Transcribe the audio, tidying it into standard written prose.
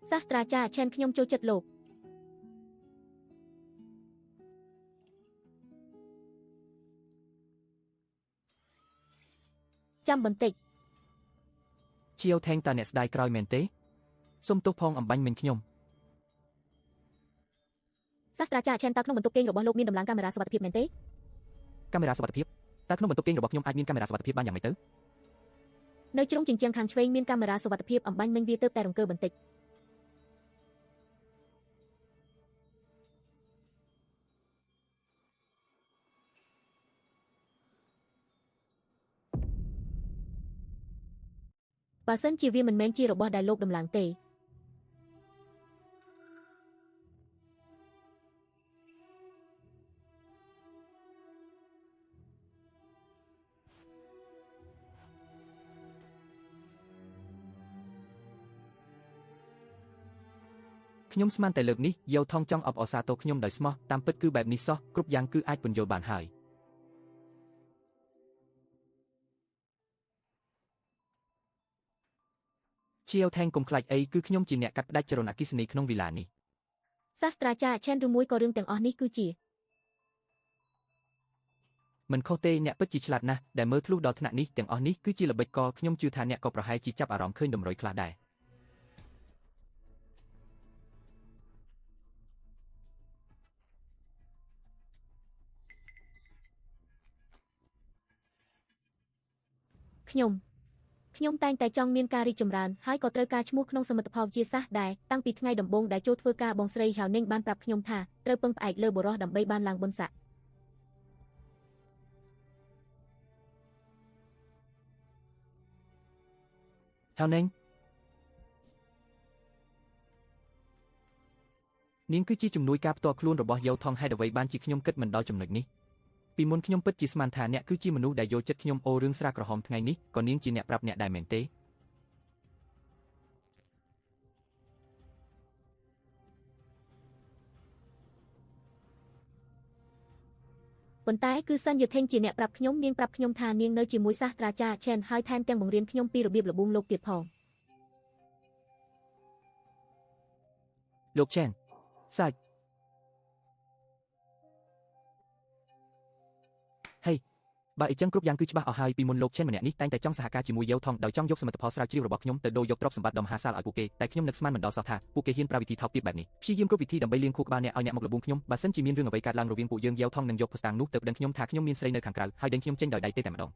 សាស្ត្រាចារ្យឆេនខ្ញុំចូលចិត្តលោកចាំបន្តិច ជាវថេងតើអ្នកស្ដាយក្រោយមែនទេសូមទោសផងអំបញ្ញមិញខ្ញុំ សាស្ត្រាចារ្យឆេនតើក្នុងបន្ទប់គេងរបស់លោកមានដំឡើងកាមេរ៉ាសុវត្ថិភាពមែនទេ កាមេរ៉ាសុវត្ថិភាពតើក្នុងបន្ទប់គេងរបស់ខ្ញុំអាចមានកាមេរ៉ាសុវត្ថិភាពបានយ៉ាងម៉េចទៅ នៅជ្រុងជញ្ជាំងខាងឆ្វេងមានកាមេរ៉ាសុវត្ថិភាពអំបញ្ញមិញវាទើបតែរង្គើបន្តិច បើសិនជាវាមិនមែនជារបស់ដែលលោកដំឡើងទេ ខ្ញុំស្មានតែលើកនេះយោថងចង់អបអរសាទរខ្ញុំដោយស្មោះតាមពិតគឺបែបនេះសោះគ្រប់យ៉ាងគឺអាចពន្យល់បានហើយជាវថេងកុំខ្លាចអីគឺខ្ញុំជាអ្នកកាត់ផ្ដាច់ចរន្តអគ្គិសនីក្នុងវីឡានេះ សាស្ត្រាចារ្យឆេនឬមួយក៏រឿងទាំងអស់នេះគឺជា មិនខុសទេអ្នកពិតជាឆ្លាតណាស់ដែលមើលធ្លុះដល់ថ្នាក់នេះទាំងអស់នេះគឺជាល្បិចកលខ្ញុំជឿថាអ្នកក៏ប្រហែលជាចាប់អារម្មណ៍ឃើញតម្រុយខ្លះដែរ ខ្ញុំខ្ញុំតែងតែចង់មានការរីកចម្រើនហើយក៏ត្រូវការឈ្មោះក្នុងសមិទ្ធផលវិទ្យាសាស្ត្រដែរតាំងពីថ្ងៃដំបូងដែលចូលធ្វើការបងស្រីហៅនេងបានប្រាប់ខ្ញុំថាត្រូវពឹងផ្អែកលើបុរសដើម្បីបានឡើងបុណ្យស័ក្តិ ហៅនេងនាងគឺជាជំនួយការផ្ទាល់ខ្លួនរបស់យោថងហេតុអ្វីបានជាខ្ញុំគិតមិនដល់ចំណុចនេះពីមុនខ្ញុំពិតជាស្មានថាអ្នកគឺជាមនុស្សដែលយល់ចិត្តខ្ញុំអូរឿងស្រាក្រហមថ្ងៃនេះក៏នាងជាអ្នកប្រាប់អ្នកដែរមែនទេ ប៉ុន្តែគឺសិនយូថេងជាអ្នកប្រាប់ខ្ញុំនាងប្រាប់ខ្ញុំថានាងនៅជាមួយសាស្ត្រាចារ្យឆេនហើយថែមទាំងបង្រៀនខ្ញុំពីរបៀបល្បួងលោកទៀតផង លោកឆេនសាច់ហេបើអីចឹងគ្រប់យ៉ាងគឺច្បាស់អស់ហើយពីមុនលោកឆេនម្នាក់នេះតែងតែចង់សហការជាមួយយោថងដោយចង់យកសមិទ្ធផលស្រាវជ្រាវរបស់ខ្ញុំទៅដូរយកទ្រព្យសម្បត្តិដ៏មហាសាលឲ្យពួកគេតែខ្ញុំនឹកស្មានមិនដល់សោះថាពួកគេហ៊ានប្រើវិធីថោកទាបបែបនេះព្យាយាមគ្រប់វិធីដើម្បីលាងខួរក្បាលអ្នកឲ្យអ្នកមកល្បួងខ្ញុំបើសិនជាមានរឿងអ្វីកើតឡើងរវាងពួកយើងយោថងនឹងយកភស្តុតាងនោះទៅប្តឹងខ្ញុំថាខ្ញុំមានស្រីនៅខាងក្រៅហើយដេញខ្ញុំចេញដោយដៃទេតែម្ដង